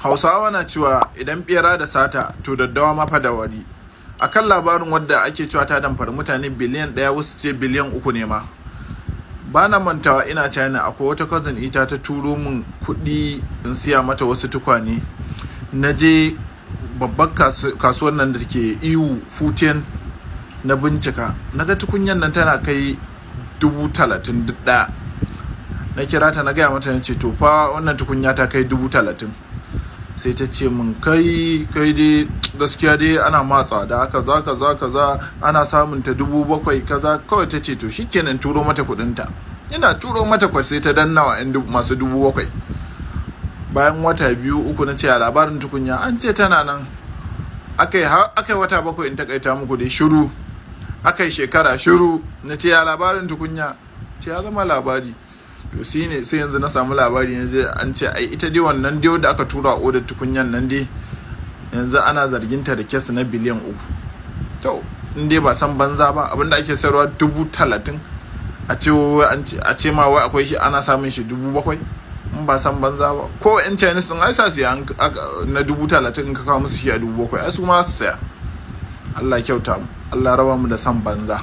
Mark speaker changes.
Speaker 1: Hausawa na cewa idan bera da sata, to daddawa ma fa da wari. Akan labarin wadda ake cewa ta damfari mutane biliyan 1, wasu ce biliyan 3 ne ma. Ba na mantawa, ina China, akwai wata cousin ita ta turo min kuɗi in siya mata wasu tukwane. Na je babbar kasuwar nan da ke Yiwu, Futian, na bincika, na ga tukunyan nan tana kai 30,000 duk ɗaya. Na kira ta, na gaya mata, na ce, "To fa, wannan tukunya ta kai 30,000." Sai ta ce min, "Kai kai dai, gaskiya dai ana ma tsada, kaza kaza kaza, ana samun ta 7,000 kaza." Kawai ta ce to shikenan, turo mata kuɗin ta. Ina turo mata kwa, sai ta danna wa masu 7,000. Bayan wata 2, 3, na ce, "A labarin tukunya?" An ce tana nan. Akai akai wata 7, in takaita muku dai, shiru. Akai shekara, shiru. Na ce, "Ya labarin tukunya?" Ce ya zama labari. To shi ne sai yanzu na samu labari, yanzu an ce ai ita dai wannan dai da aka tura odar tukunyan nan dai, yanzu ana zargin ta da case na biliyan 3. To, in dai ba san banza ba, abinda ake sayarwa 30,000, a ce ma wai akwai shi ana samun shi 7,000, in ba san banza ba, ko yan Chinese sun ai sa siya na 30,000, in ka kawo musu shi a 7,000, ai su ma su saya. Allah kyauta mu, Allah raba mu da san banza.